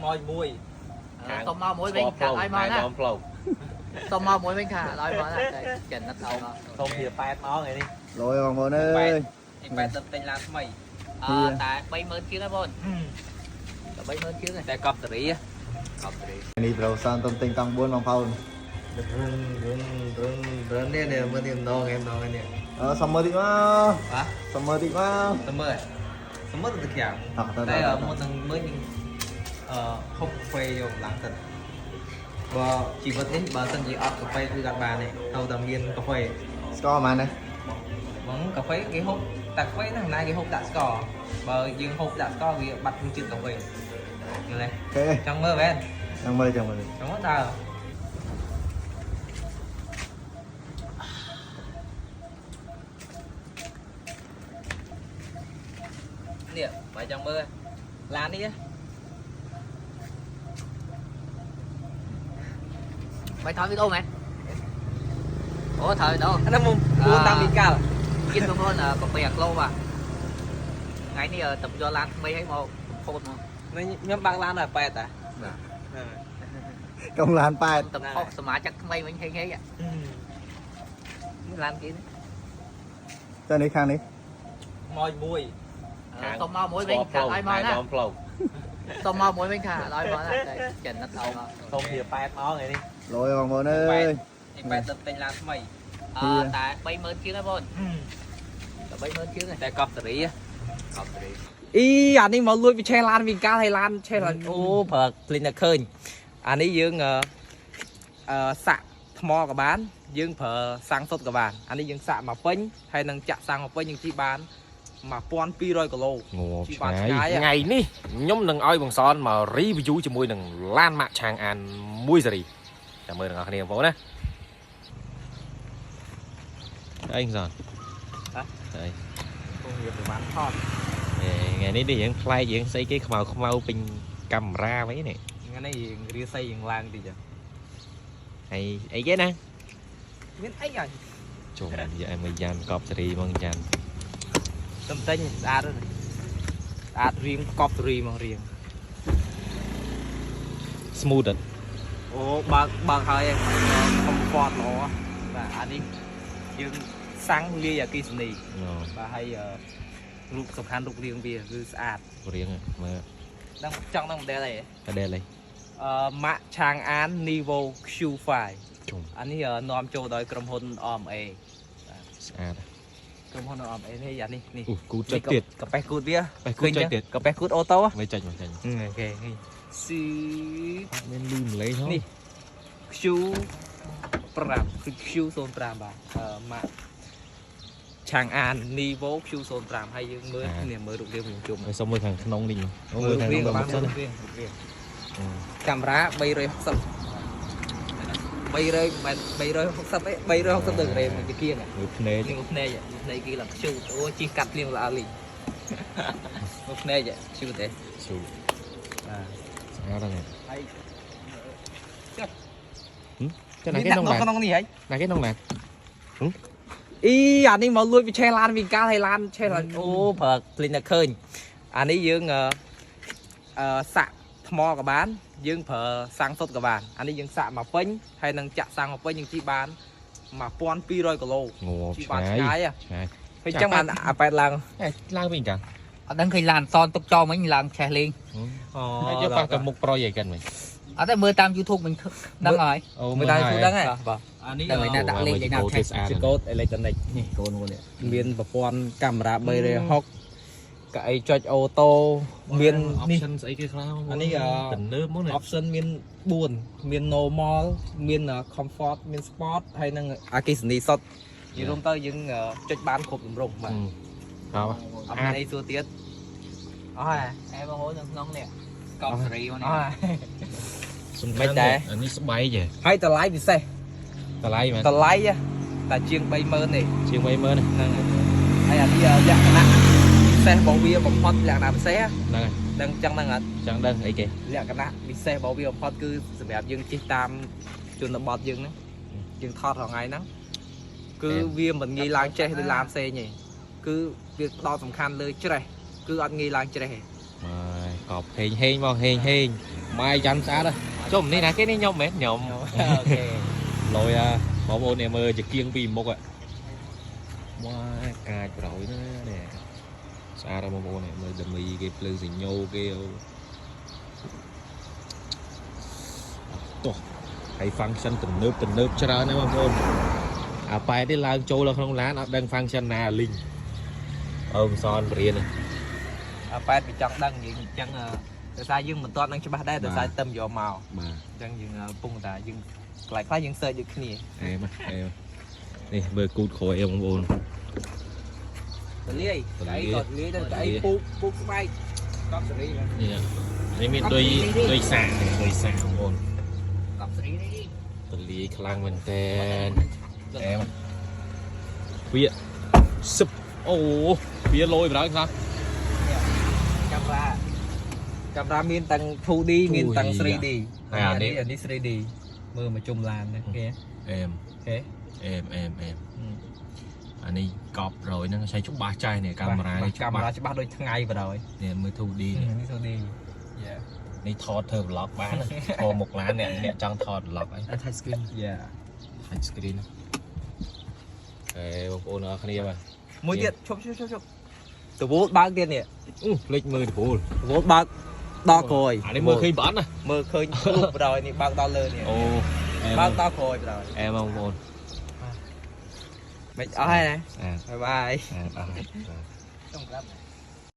មកមួយ សុំមកមួយវិញខាងឲ្យមកណា ដមផ្លូវ សុំមកមួយវិញខាងឲ្យមកណាតែចិនអត់ឲ្យមក សូមវា8ម៉ោងថ្ងៃនេះ លយបងប្អូនអើយ ទី8ទៅទិញឡានថ្មី អឺតែ30000ជាងហើយបងតែ30000ជាងហើយ តែកប់សេរី កប់ត្រី នេះប្រូសានតុំទិញកង់4បងប្អូន រឹងរឹងរឹងរឹងនេះមើលនេះម្ដងឯម្ដងនេះ អឺសុំមើលតិចមក បាទ សុំមើលតិចមក ទៅមើលទៅមើលទៅក្រៅ តោះទៅ តែមុននឹងមើលយើងអឺហូបកាហ្វេយកឡើងទៅបើជីវិតនេះបើសិនជាអត់កាហ្វេគឺអត់បានទេត្រូវតែមានកាហ្វេ ស្ករប៉ុន្មានណា ហ្មងកាហ្វេគេហូបតែកាហ្វេហ្នឹងណាគេហូបដាក់ស្ករបើយើងហូបដាក់ស្ករវាបាត់រសជាតិកាហ្វេយល់ទេ OK ចង់មើលមែន ចង់មើលចង់មើល ចង់មើលតើនេះបើចង់មើលឡាននេះ បាយថតវីដេអូមែនអូថតវីដេអូ អាហ្នឹងមកពួនតាំងពីកាល គិតបងប្អូនកាហ្វេអាក្លូបាទថ្ងៃនេះតំយកឡានថ្មីឲ្យមកផូតមក នេះខ្ញុំបើកឡានដល់8តា កង់ឡានប៉ែត តំផុសសមាជិកថ្មីវិញហេងហេងឡានគេ ទៅនេះខាងនេះ មកមួយ សុំមកមួយវិញខាងឲ្យមកណា ដមផ្លូវ សុំមកមួយវិញខាងឲ្យមកណាតែចិនអត់ឲ្យមក សូមវា8ម៉ោងថ្ងៃនេះ លយបងប្អូនអើយ ទី8ទៅទិញឡានថ្មី អឺតែ30000ជាងហើយបងតែ30000ជាងហើយ តែកប់សេរី កប់ត្រី អីអានេះមកលួចពីឆេះឡានពីកាលហើយឡានឆេះឡានអូប្រើភ្លេចតែឃើញអានេះយើងអឺសាក់ថ្មក៏បាន យើងប្រើសាំងសុទ្ធក៏បានអានេះយើងសាក់មកពេញហើយនឹងចាក់សាំងមកពេញយើងជិះបាន1200គីឡូ ង ជី ឆ្ងា បានឆ្ងាយ យថ្ងៃនេះខ្ញុំនឹងឲ្យបងសនមក review ជាមួយនឹងឡានម៉ាក់ឆាងអានមួយសេរីចាំមើលទាំងអស់គ្នាបងប្អូនណាអីបងសន ហ៎ អី ពងវាប្រហែលថត ថ្ងៃនេះនេះយើងប្លែកយើងស្អីគេខ្មៅខ្មៅពេញកាមេរ៉ាវិញនេះ ថ្ងៃនេះយើងរាសីយើងឡើងតិច ហើយអីគេណា មានអីហើយ ជុំនិយាយឲ្យមួយយ៉ានកប់សេរីហ្មងយ៉ាន តំទិញស្អាតស្អាតរៀងកប់សេរីមករៀង smooth អត់ អូបើកបើកហើយ comfort ល្អបាទអានេះយើងសាំងលាយអគិសនីបាទហើយរូបសំខាន់រូបរាងវាគឺស្អាត រៀងមើល ដឹងចង់ដឹង model អី កដែលអី អឺម៉ាក់ឆាងអាន Nivo Q5 ជុំ អានេះនាំចូលដោយក្រុមហ៊ុន OMA ស្អាត ក្រុមហ៊ុន OMA នេះអានេះនេះ អូគូចុចទៀត កាប៉េះគូតវា បេះគូចុចទៀត កាប៉េះគូតអូតូ មើលចុចមកចុច អូខេស៊ី មានលឺម្លេះហ៎ នេះ Q5 គឺ Q05 បាទអឺម៉ាក់ឆាងអាន Nivo Q05 ហើយយើងមើលនេះមើលរូបរាងខ្ញុំជុំ ឲ្យសុំមើលខាងក្នុងនេះអូ មើល មើលខាង រូបរាងបាន ក្នុងមុខសិន រូបរាងរូបរាងកាមេរ៉ា360 300មិន360ទេ360ដឺក្រេមួយជាង មើលភ្នែក នេះមួយភ្នែកមួយភ្នែកគេឡើងខ្ជូតអូជីកាត់ភ្លាមល្អលីងមួយភ្នែកខ្ជូតទេ ស៊ូ បាទ ស្អាតណាស់ ហើយ ចាណាគេក្នុងឡាន ក្នុងនេះហើយ ណាគេក្នុងឡាន អីអានេះមកលួចពីឆេះឡានពីកាលហើយឡានឆេះឡានអូប្រើភ្លេចតែឃើញអានេះយើងអឺសាក់ថ្មក៏បាន យើងប្រើសាំងសុទ្ធក៏បានអានេះយើងសាក់មកពេញហើយនឹងចាក់សាំងមកពេញយើងជិះបាន1200គីឡូ ង ជិះបាន ឆ្ងា ឆ្ងាយ យឆ្ងាយ ហើយចឹងបានអាប៉ែតឡើង ឡើងវិញកា អត់ដឹងឃើញឡានសនទុកចោលមិញឡើងឆេះលេង អូ ហើយយកប៉ះទៅមុខប្រុយអីកិនវិញ អត់ទេមើលតាម YouTube មិញដឹងហើយ អូ មើលតាមទូដឹងហ៎ បាទ អានេះ ដឹងហើយណាដាក់លេងឯណាឆេះ ស្អាត ជាកូដអេឡិចត្រូនិក នេះកូនមួយនេះ មានប្រព័ន្ធកាមេរ៉ា360កៅអីចុចអូតូមាននេះ option ស្អីគេខ្លះ អានេះ ទំនើបមកនេះ option មាន4មាន normal មាន comfort មាន sport ហើយនឹងអគិសនីសុទ្ធនិយាយរួមទៅយើងចុចបានគ្រប់ទម្រង់បាទ អោ អត់មានអីសួរទៀតអស់ហើយ អែបងប្អូននៅក្នុងនេះកប់សេរីមក អ នេះ ស់ហើយ សំខាន់ មិនដែរ អានេះស្បែកហ៎ ហើយតម្លៃពិសេស តម្លៃមែន តម្លៃតែជាង30000ទេ ជាង30000 ហ្នឹងហើយអានេះលក្ខណៈពិសេសរបស់វាបំផុតលក្ខណៈពិសេស ហ្នឹងហើយ ដឹងចឹងហ្នឹងអត់ ចង់ដឹងអីគេ លក្ខណៈពិសេសរបស់វាបំផុតគឺសម្រាប់យើងជិះតាមជនបទយើងហ្នឹងយើងថតរាល់ថ្ងៃហ្នឹងគឺវាមិនងាយឡើងច្រេះដូចឡានផ្សេងទេគឺវាផ្ដោតសំខាន់លើច្រេះគឺអត់ងាយឡើងច្រេះទេ ហើយកប់ហេងហេងមកហេងហេង ម៉ាយចាំស្អាតជុំនេះណាគេនេះខ្ញុំមែនខ្ញុំ OK លយអាបងប្អូននេះមើលជាគៀងពីមុខវ៉ាកាចប្រយណានេះស្អាតបងប្អូននេះមើលដមីគេភ្លើងសញ្ញោគេអូតោះហើយ function ទំនើបទំនើបច្រើនណាស់បងប្អូនអាប៉ែតនេះឡើងចូលដល់ក្នុងឡានអត់ដឹង function ណាលីងអឺមិនសនបរៀន អាប៉ែតវាចង់ដឹងយើងអញ្ចឹងដោយសារយើងមិនទាន់ដឹងច្បាស់ដែរដោយសារតែយកមក បាទ អញ្ចឹងយើងកំពុងតែយើងកន្លែងខ្លះយើង search ដូចគ្នា អែមអែមនេះមើលគូតក្រោយអីបងប្អូន តលាយ តលាយ អីក៏តលាយដែរតែអីពូកពូកស្បែកកប់សេរីហ្នឹង នេះនេះមានដូចដូចសាកដូចសាកបងប្អូន កប់ស្រីនេះ តលាយខ្លាំងមែនតើអែមវាសឹបអូវាលយបណ្ដោយខ្លះ កាមេរ៉ាកាមេរ៉ាមានទាំង 2D មានទាំង 3D ហើយអានេះ អានេះ 3D មើលមកជុំឡានណាគេ អែម គេ អែមអែមអែមអានេះកប់រយហ្នឹងឆៃច្បាស់ចាស់នេះកាមេរ៉ានេះ កា ច្បាស់ មេរ៉ាច្បាស់ដូចថ្ងៃបណ្ដោយ នេះមើល 2D នេះ នេះ 2D យ៉ា នេះថតធ្វើ vlog បានថតមុខឡានអ្នកអ្នកចង់ថត vlog អី touch screen យ៉ា touch screen អេបងប្អូនអរគ្នាបាទ មួយទៀតឈប់ឈប់ឈប់ឈប់តវូលបើកទៀតនេះ អឺភ្លេចមើលដពូល តវូលបើកដល់ក្រោយ អានេះមើលឃើញប្រអត់ណា មើលឃើញរូបបណ្ដោយនេះបើកដល់លើនេះ អូអែម បើកដល់ក្រោយបណ្ដោយ អែមបងប្អូន មិនអស់ហើយណា ស្អាត បាយបាយ ស្អាតអស់ហើយ ចង់ក្រាប់